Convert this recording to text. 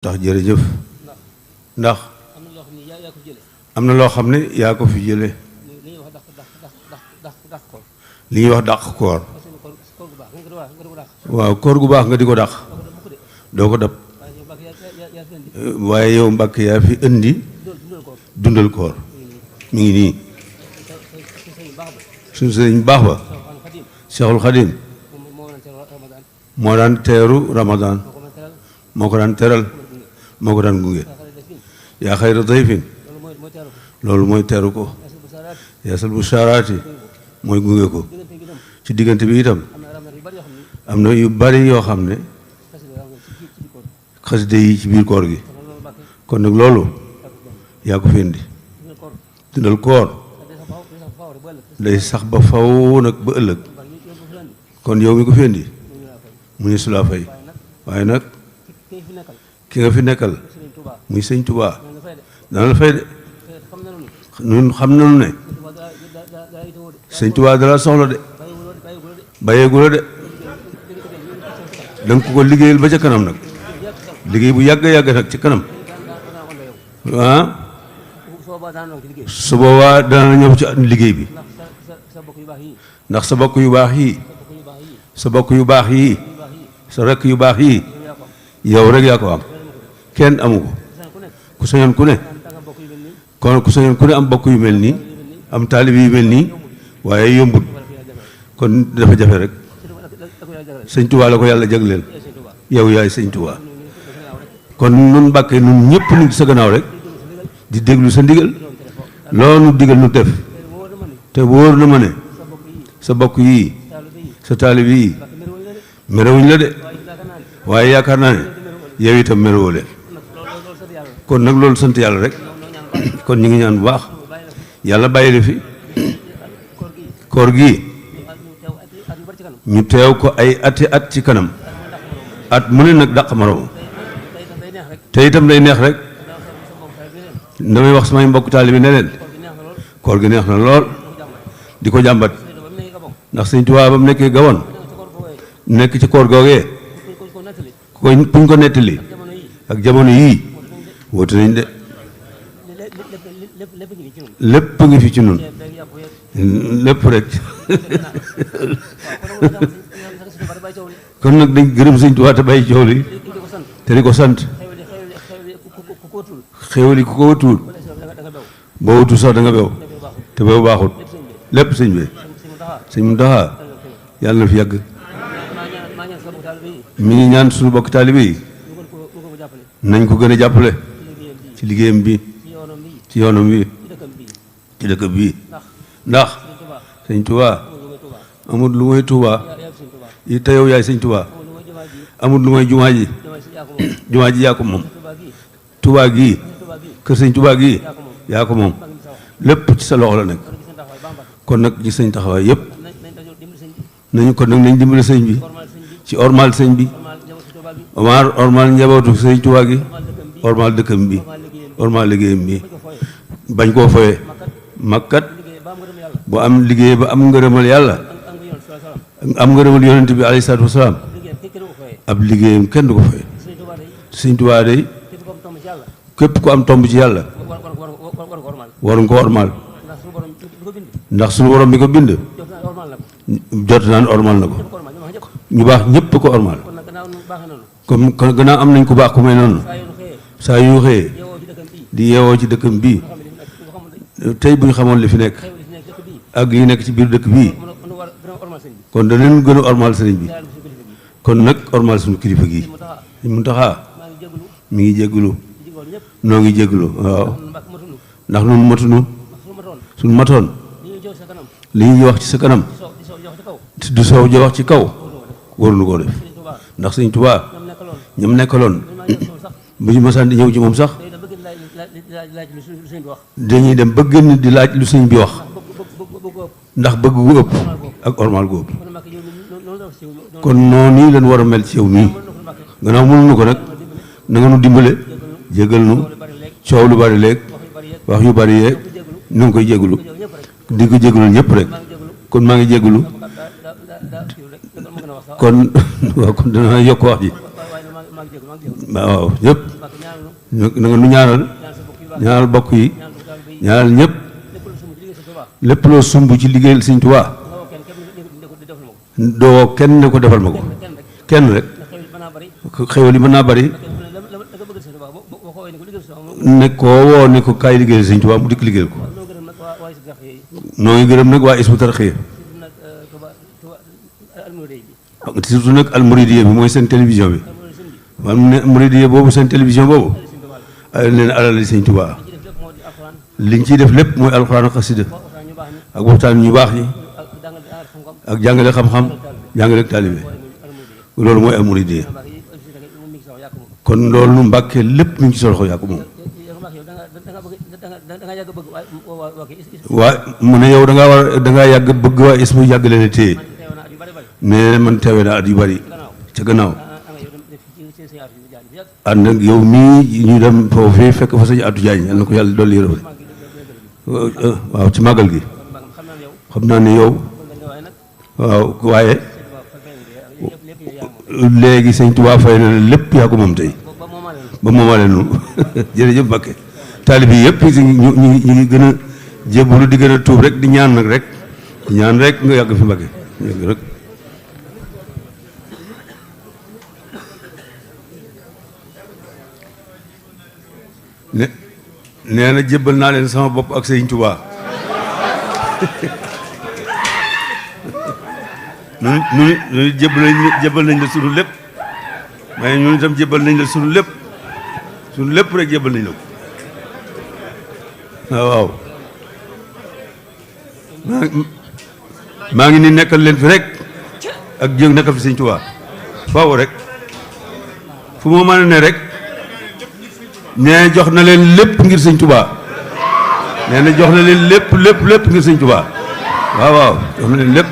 tax jërëjëf ndax am na loo xam ne yaa ko fi jële li ñuy wax dàq koor waaw koor gu baax nga di ko dàq doo ko dab waaye yow Mbàkke yaa fi indi dundal koor mi ngi nii suñu sëriñ baax ba Seexul Xadim moo daan teeru Ramadan moo ko daan teral moo ko daan gunge yaa xayra dayfin loolu mooy teeru ko yaasal bu saaraati mooy gunge ko ci diggante bi itam am na yu bari yoo xam ne xasida yi ci biir koor gi kon nag loolu yaa ko fi indi dundal koor day sax ba faw nag ba ëllëg kon yow mi ko fi indi mu ne su laa fay waaye nag ki nga fi nekkal muy sëñ Tuubaa dana la fay de ñun xam nañu ne sëñ Tuubaa dala soxla de bàyyeegu la de danga ko liggéeyal ba ca kanam nag liggéey bu yàgg yàgg nag ci kanam ah su boobaa dana ñëw ci liggéey bi ndax sa bokk yu baax yii sa bokk yu baax yii sa rekk yu baax yii yow rek yaa ko am kenn amu ko ku sañoon ku ne kon ku sañoon ku ne am bokk yu mel nii am taalib yu mel nii waaye yombut kon dafa jafe rek sëñ Tuubaa la ko yàlla jagleel yow yaay sëñ Tuubaa kon nun Mbàkke nun ñëpp nu sa gannaaw rek di déglu sa ndigal loolu digal nu def te wóor na ma ne sa bokk yii sa taalib yii merewuñ la de waaye yaakaar naa ne yow itam merewoo leen kon nag loolu sant yàlla rek kon ñu ngi ñaan bu baax yàlla bàyyi la fi koor gi ñu teew ko ay ati at ci kanam at mu ne nag dàq moroom te itam day neex rek damay wax samay mbokk taalibe ne leen koor gi neex na lool di ko jàmbat ndax sëñ Tuubaa ba mu nekkee Gabon nekk ci koor googee kuñ ko nettali ak jamono yii woote nañ de lépp ngi fi ci nun lépp rek kon nag dañ gërëm sëñ Tuubaa te bàyyi coow li te di ko sant xéwali ku ko wëtuwul boo wëtu sax da nga bew te bew baaxut lépp sëñ bi sëñ Muntaxa yàlla na fi yàgg mi ngi ñaan suñu bokk taalibe yi nañ ko gën a jàppale ci liggéeyam bi ci yoonam bi ci dëkk bii ndax sëñ Tuubaa amul lu mooy Tuubaa yi te yow yaay sëñ Tuubaa amul lu mooy jumaa ji jumaa ji yaa ko moom Tuubaa gii kër sëñ Tuubaa gii yaa ko moom lépp ci sa loxo la nekk kon nag ci sëñ taxawaay yëpp nañu kon nag nañ dimbale sëñ bi ci ormal sëñ bi ormal njabootu sëñ Tuubaa gi ormal dëkkam bi ormal liggéeyam bi bañ koo foye makkat bu am liggéey ba am ngërëmal yàlla am ngërëmal yonent bi alayhi salaatu wasalaam ab liggéeyam kenn du ko foye sëñ Tuubaa day képp ku am tomb ci yàlla waruñ ko ormal ndax suñu borom bi ko bind jot naan ormal na ko ñu baax ñëpp ko ormal comme gannaaw am nañ ku baax ku may noonu saa yu xëyee di yeewoo ci dëkkam bii tey bu ñu xamoon li fi nekk ak yi nekk ci biir dëkk bii kon danañ gën a ormal sëriñ bi kon nag ormal suñu kilifa gi Muntaxa mi ngi jéggulu noo ngi jéggulu waaw ndax nun matunu suñ matoon li ñuy wax ci sa kanam du soow jo wax ci kaw waruñu koo def ndax sëñ Tuubaa ñoom nekkaloon bu ñu masaan di ñëw ci moom sax dañuy dem ba gën di laaj lu sëñ bi wax ndax bëgg gu ëpp ak ormal gu ëpp kon noonu lañ war a mel ci yow nii gannaaw mënuñu ko nag na nga nu dimbale jégal nu coow lu bari léeg wax yu bari yeeg nu ngi koy jégalu di ko jégalu ñëpp rek kon maa ngi jégalu kon waaw kon dana yokk wax ji waaw ñëpp na nga nu ñaanal ñaanal bokk yi ñaanal ñëpp lépp loo sumb ci liggéeyal Sëñ Tuubaa doo kenn ne ko defal ma ko kenn rek xéwal yi mën naa bari ne koo woo ne ko kaay liggéeyal Sëñ Tuubaa mu dikk liggéeyal ko noo ngi gërëm nag waa Hizbut Tarqiyyah surtout nag almouridiya bi mooy seen télévision bi almouridiya boobu seen télévision boobu ay leen alal Sëñ Tuubaa liñ ciy def lépp mooy alxuraan ak xasida ak waxtaan ñu baax ñi ak jàngale xam-xam jàngale ak taalibe loolu mooy almouridiya kon loolu nu Mbàkke lépp mi ngi ci soloxo yaa ko moom waa mu ne yow da ngaa yàgg bëgg waa Hizbut yàgg leen a téye nee man teewe na at yu bari ca gannaaw ànd ak yow mii ñu dem foofee fekk fa sañu atu jaañ yal na ko yàlla dolli yërëm waaw ci màggal gi xam naa ne yow waaw waaye léegi Sëñ Tuubaa fay na lépp yaa ko moom tey ba moomaale nu jërëjëf Mbàkke taalibe yi yëpp ñu ngi gën a jébbalu di gën a tuub rek di ñaan nag rek ñaan rek nga yàgg fi Mbàkke yàgg rek nee na jébbal naa leen sama bopp ak Sëñ Tuubaa ñun jébbal nañ la sunu lépp mais ñun itam jébbal nañ la sunu lépp rek jébbal nañ la ko waaw maa ngi ni nekkal leen fi rek ak jéeg nekkal fi Sëñ Tuubaa faaw rek fu ma mën a ne rek nee jox na leen lépp ngir Sëñ Tuubaa nee na jox na leen lépp ngir Sëñ Tuubaa waaw jox na leen lépp